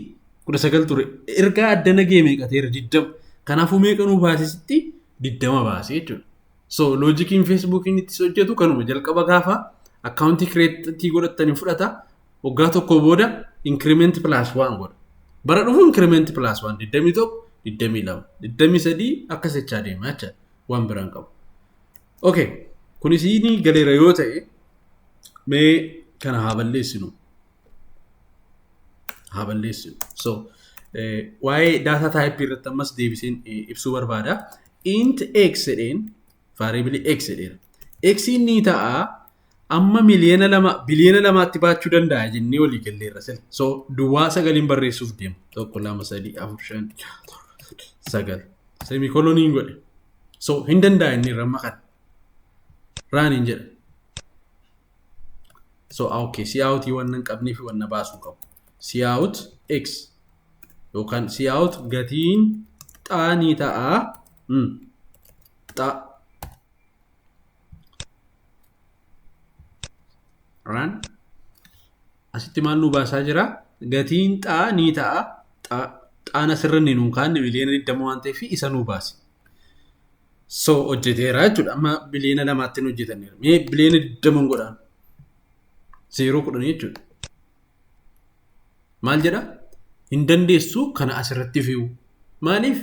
19 ture. Ergaa addana ga'e meeqa ta'eera? 20. Kanaafuu meeqa nuu baasisitti? 20 baasee jechuudha. So logiciin Facebookiin itti hojjetu kanuma jalqaba gaafa account create godhatanii fudhata. Waggaa tokko booda increment plus one godha. Bara dhufu increment plus one 21, 22, 23 akkas jechaa deema jecha waan biraan qabu. Okay, kunis ni galeera yoo ta'e mee kana haa balleessinu. Haa balleessinu. So waa'ee data type irratti ammas deebiseen ibsuu barbaada. Int x jedheen variable x jedheera. X ni ta'a amma 2 miliyoona biliyoona 2tti baachuu danda'a jennee walii galleerra sila. So duwwaa sagaliin barreessuuf deema. Tokko, lama, sadii, afur, shan, sagal. Semicoloniin godhe. So hin danda'a inni irra kana. Runiin jedha. So okay, cout waan hin qabnee fi waan baasuu qabu. Cout x yookaan cout gatiin xaa ni ta'a. Xaa. Run. Asitti maal nu baasaa jira? Gatiin xaa ni ta'a. Xaan asirra inni nuun kaanne biliyoona 20 waan ta'eef isa nuu baase. So hojjeteera jechuudha. Amma biliyoona 2tti nu hojjetanneera. Mee biliyoona 20 godhaan. Zeeroo kudhanii jechuudha. Maal jedha? Hin dandeessu kana asirratti fe'u. Maaliif?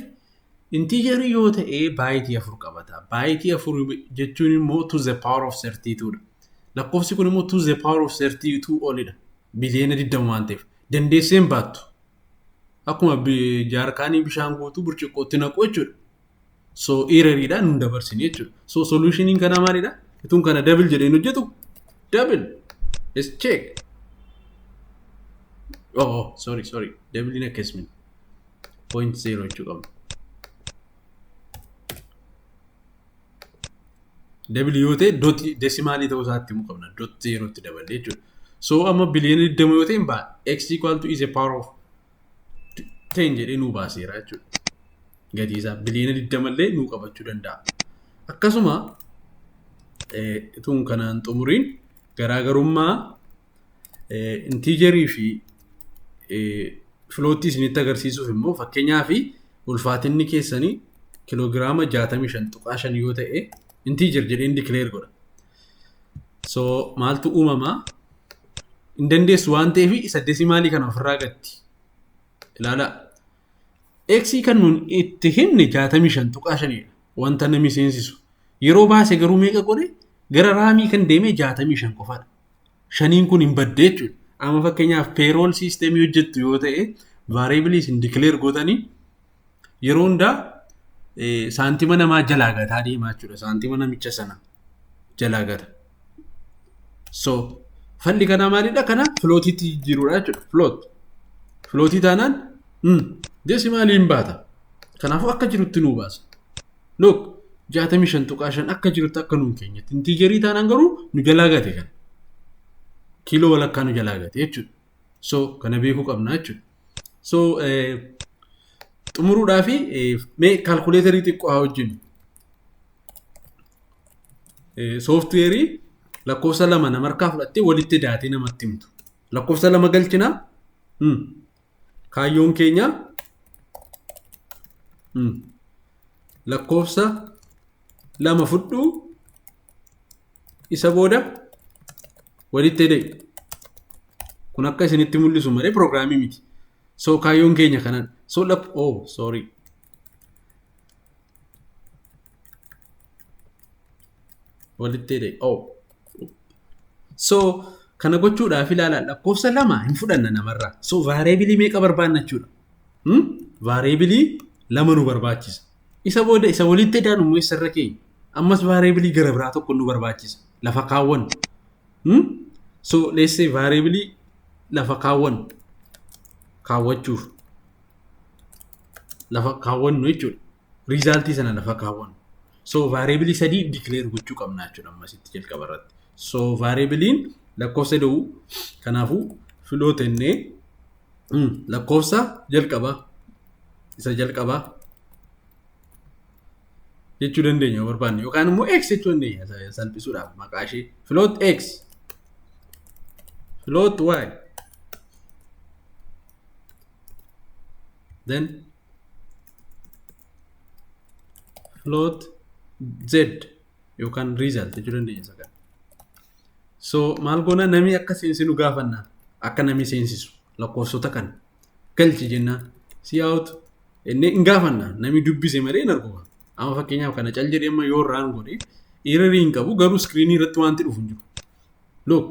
Integer yoo ta'e byte 4 qabata. Byte 4 jechuun immoo to the power of 32 dha. Lakkoofsi kun immoo to the power of 32 olidha. Biliyoona 20 waan ta'eef. Dandeessee hin baattu. Akkuma jaarkaanii bishaan guutuu burcuqqootti naqu jechuudha. So erroriidhaan nun dabarsine jechuudha. So solutioniin kanaa maalidha? Ituun kana double jedheen hojjetu double. Let's check. Oh, sorry, sorry. Doublein akkasuma. 0.0 jechuu qabna. Double yoo ta'e dot decimal ta'uu isaatti himuu qabna. Dot zerotti daballee jechuudha. So amma biliyoona 20 yoo ta'e hin ba'a. X equal to is a power of 10 jedhee nuu baaseera jechuudha. Gatii isaa biliyoona 20 illee nuu qabachuu danda'a. Akkasuma ituun kanaan xumuriin garaagarummaa integer fi float isinitti agarsiisuuf immoo fakkeenyaa fi ulfaatinni keessanii kiloogiraama 65.5 yoo ta'e integer jedheen declare godha. So maaltu uumamaa? Hin dandeessu waan ta'eef isa decimal kana ofirraa gatti. Ilaalaa. X kan nuun itti himne 65.5dha. Wanta namni seensisu. Yeroo baase garuu meeqa godhe? Gara RAMii kan deeme 65 qofaadha. Shaniin kun hin badde jechuudha. Amma fakkeenyaaf payroll systemii hojjettu yoo ta'e, variableii isin declare gootanii yeroo hundaa saantima namaa jalaa gataa deemaa jechuudha. Saantima namicha sana jalaa gata. So falli kanaa maalidha? Kana floatiitti jijjiiruudha jechuudha. Float. Floatii taanaan decimalii hin baata. Kanaafuu akka jirutti nuu baasa. Look, 65.5 akka jirutti akka nuun keenyatti. Integerii taanaan garuu nu jalaa gate kana. Kiiloo walakkaa nu jalaa gate jechuudha. So kana beekuu qabna jechuudha. So xumuruudhaa fi mee calculatorii xiqqoo haa hojjennu. Softwareii lakkoofsa lama nama harkaa fudhattee walitti daatee namatti himtu. Lakkoofsa lama galchinaa. Kaayyoon keenya lakkoofsa lama fudhuu, isa booda walitti hidhe. Kun akka isinitti mul'isu malee programii miti. So kaayyoon keenya kanadha. So oh, sorry. Walitti hidhe. Oh. So kana gochuudhaaf ilaalaa, lakkoofsa lama hin fudhanna namarraa. So variableii meeqa barbaanna jechuudha? Variableii lama nu barbaachisa. Isa booda isa walitti hidhaan immoo eessarra keenya? Ammas variableii gara biraa tokko nu barbaachisa. Lafa kaawwannu. So let's say variableii lafa kaawwannu kaawwachuuf lafa kaawwannu jechuudha. Resultii sana lafa kaawwannu. So variableii sadii declare gochuu qabna jechuudha ammasitti jalqaba irratti. So variableiin lakkoofsa da'u, kanaafuu float jennee lakkoofsa jalqabaa isa jalqabaa jechuu dandeenya yoo barbaanne, yookaan immoo x jechuu dandeenya salphisuudhaaf maqaa ishee, float x, float y, then float z yookaan result jechuu dandeenya isa kana. So maal goona? Namni akka seensinu gaafannaa, akka namni seensisu lakkoofsota kana galchi jennaan, cout inni hin gaafanna, namni dubbise malee hin argu. Amma fakkeenyaaf kana cal jedhee amma yoo run godhe errorii hin qabu, garuu screenii irratti wanti dhufu hin jiru. Look,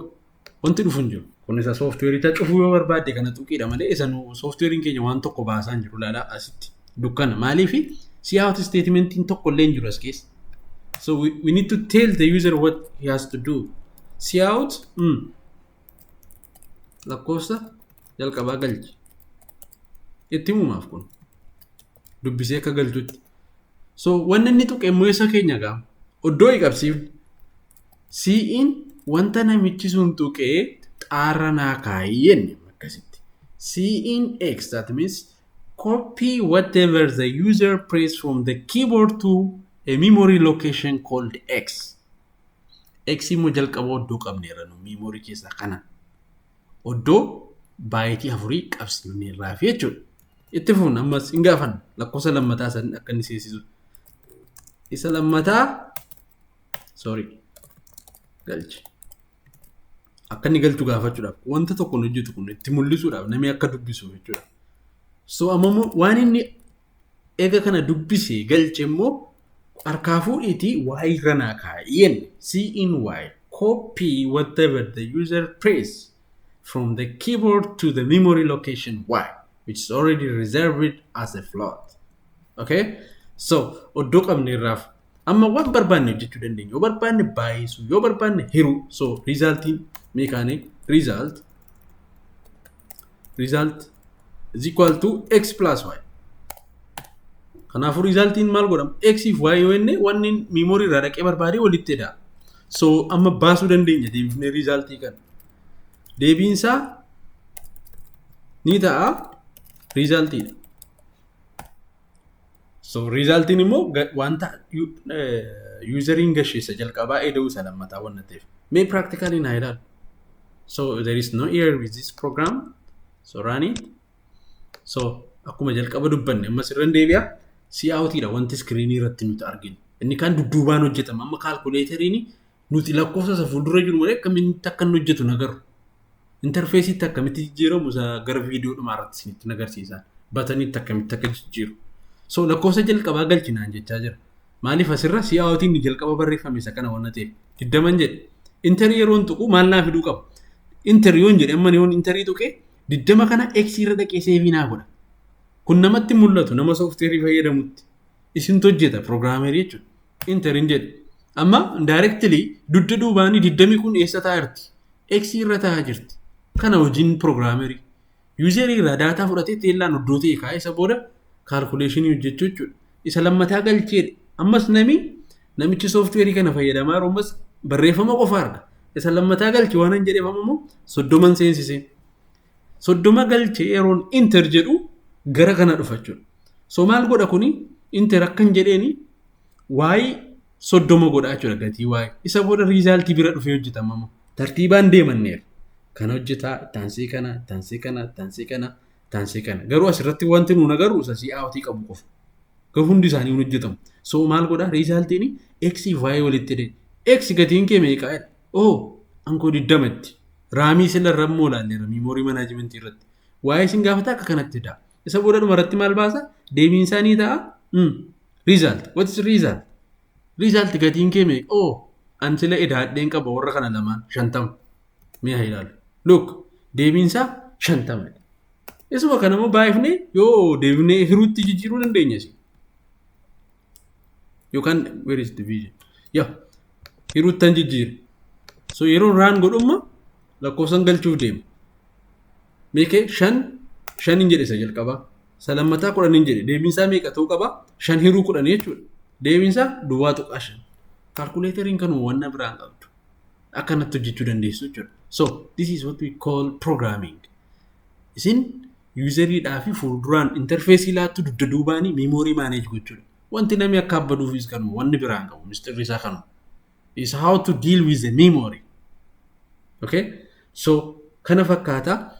wanti dhufu hin jiru. Kun isa softwareicha cufuu yoo barbaadde kana tuqiidha malee isa nu softwareiin keenya waan tokko baasaa hin jiru. Ilaalaa, asitti dukkana. Maaliifi? Cout statementiin tokko illee hin jiru as keessa. So we need to tell the user what he has to do. Cout lakkoofsa jalqabaa galchi. Itti himumaaf kun dubbisee akka galchutti. So wanni inni tuqe immoo isa keenya gaa oddoo hin qabsiifne. Cin wanta namichi sun tuqee xaarra naa kaayii jenne akkasitti. Cin x, that means copy whatever the user press from the keyboard to a memory location called x. X immoo jalqaba oddoo qabneerra nu memory keessaa kana. Oddoo byteii 4 qabsiifneerraa fi jechuudha. Itti fuun ammas hin gaafannu lakkoofsa lammataa san akka inni seensisu. Isa lammataa, sorry, galchi. Akka inni galchu gaafachuudhaaf wanta tokko hojjetu kun itti mul'isuudhaaf namni akka dubbisu jechuudha. So amma waan inni eega kana dubbisee galche immoo harkaa fuudhiitii y irra naa kaa'ii jenne, cin y, copy whatever the user press from the keyboard to the memory location y, which is already reserved as a float. Okay? So oddoo qabne irraaf amma waan barbaanne hojjechuu dandeenya. Yoo barbaanne baay'isuu, yoo barbaanne hiruu. So resultiin meekaanii result is equal to x plus y. Kanaafuu resultiin maal godhama? X fi y yoo jenne wanni memory irraa dhaqee barbaadee walitti hidha. So amma baasuu dandeenya deebifnee resultii kana. Deebiinsaa ni ta'a resultiidha. So resultiin immoo wanta useriin gasheessa jalqabaa eda'uu isa lammataa waan ta'eef. Mee practically naa ilaalu. So there is no error with this program. So run it. So akkuma jalqaba dubbanne ammas irra deebi'a. Coutiidha wanti screenii irratti nuti arginu. Inni kaan dudduubaan hojjetama. Amma calculatoriin nuti lakkoofsa isa fuuldura jiru malee akkamitti akka inni hojjetu nagarru. Interfaceiitti akkamitti jijjiiramu isa gara viidiyoo dhumaa irratti isinitti agarsiisa. Buttoniitti akkamitti akka jijjiiru. So lakkoofsa jalqabaa galchinaan jechaa jira. Maaliif? Asirra coutiin jalqaba barreeffame isa kana waan ta'eef 20n jedhe. Enter yeroon tuqu maal naa fiduu qaba? Enter yoon jedhe, amma yoon enterii tuqe, 20 kana x irra dhaqee saveii naa godha. Kun namatti mul'atu, nama softwareii fayyadamutti. Isintu hojjeta, programmerii jechuudha. Enterin jedhe. Amma directly dugda duubaanii 20 kun eessa taa'aa jirti? X irra taa'aa jirti. Kana hojiin programmerii. Userii irraa data fudhatee teellaan iddoo ta'e kaa'ee isa booda calculationii hojjechuu jechuudha. Isa lammataa galcheedha. Ammas namichi softwareii kana fayyadamaa jiru ammas barreeffama qofa arga. Isa lammataa galche waan hin jedheef immoo 30n seensisee. 30 galchee yeroon enter jedhu gara kana dhufa jechuudha. So maal godha kuni? Enter akkan jedheeni y 30 godha jechuudha, gatii y. Isa booda resultii bira dhufee hojjetama immoo. Tartiibaan deemanneera. Kana hojjetaa, taansii kana, taansii kana, taansii kana, taansii kana. Garuu asirratti wanti nuun agarru isa coutii qabu qofa. Garuu hundi isaanii hin hojjetamu. So maal godha? Resultiin x fi y walitti hidhe. X gatiin kee meeqa? Oh, ankoo 20tti. RAMii sila irra immoo ilaalleera memory managementii irratti. Waa'ee isin gaafata akka kanatti ta'a. Isa booda dhuma irratti maal baasa? Deebiin isaanii ta'a. Result. What is result? Result gatiin kee meeqa? Oh, an sila idaadheen qaba warra kana lamaan, 50. Mee haa ilaalu. Look, deebiin isaa 50. Isuma kana immoo baay'ifnee yoo deebinee hiruutti jijjiiruu dandeenya. Yookaan where is division? Yaa, hiruuttan jijjiire. So yeroo run godhumma lakkoofsan galchuuf deema. Meeqee? Shan shanin jedhe isa jalqabaa. Isa lammataa 10n jedhe. Deebiin isaa meeqa ta'uu qaba? Shan hiruu 10 jechuudha. Deebiin isaa 0.5. Calculatoriin kanuma, wanna biraan qabdu. Akkanatti hojjechuu dandeessu jechuudha. So this is what we call programming. Isin useriidhaa fi fuulduraan interfaceii laattu, dugda duubaanii memory manage gochuudha. Wanti namni akka abbaduufis kanuma, wanni biraan qabu mistirri isaa kanuma. Is how to deal with the memory. Okay? So kana fakkaata.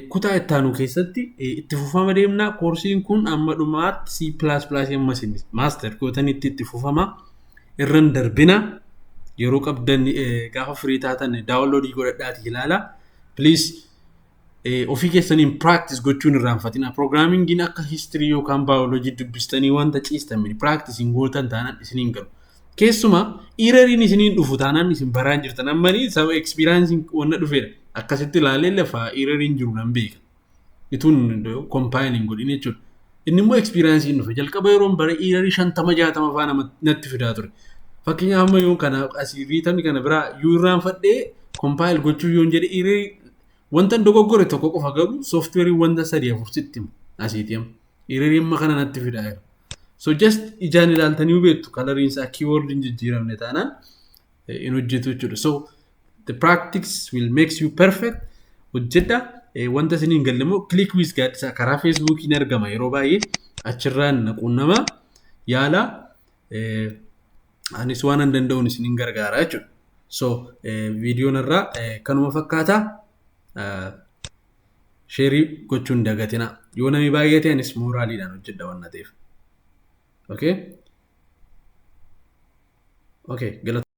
Kutaa ittaanu keessatti itti fufama deemna. Koorsiin kun amma dhumaatti C++ amma isin master gootanitti itti fufama. Irran darbina. Yeroo qabdan, gaafa firii taatan downloadii godhadhaati ilaala. Please, ofii keessaniin practice gochuun irraanfatina. Programmingiin akka history yookaan biology dubbistanii wanta ciistan miti. Practice hin gootan taanaan isiniin galu. Keessumaa erroriin isiniin dhufu taanaan isin baraan jirtan. Ammanii saba experienceiin wanna dhufedha. Akkasitti ilaalee lafa erroriin jiru nan beeka. Ituun compile hin godhin jechuudha. Inni immoo experienceiin dhufe. Jalqaba yeroon bare errorii 50 60 faa natti fidaa ture. Fakkeenyaaf, amma yoo kana asii riitamni kana biraa yoo irraanfadhee compile gochuu yoon jedhe, errorii wanta dogoggore tokko qofa garuu softwareii wanta sadii afur sitti himu asiiti amma. Errorii amma kana natti fidaa jira. So just ijaan ilaaltanii hubeettu, coloriin isaa keyword hin jijjiiramne taanaan hin hojjetu jechuudha. So the practice will makes you perfect. Hojjedha. Wanta isiniin hin galle immoo Click with Gaaddisaa karaa Facebookiin argama, yeroo baay'ee achirraan quunnama yaala, anis waan an danda'uun isiniin gargaara jechuudha. So viidiyoon irraa kanuma fakkaata. Shareii gochuun dagatina. Yoo namni baay'ee ta'e anis moraliidhaan hojjedha waan ta'eef. Okay? Okay, galata.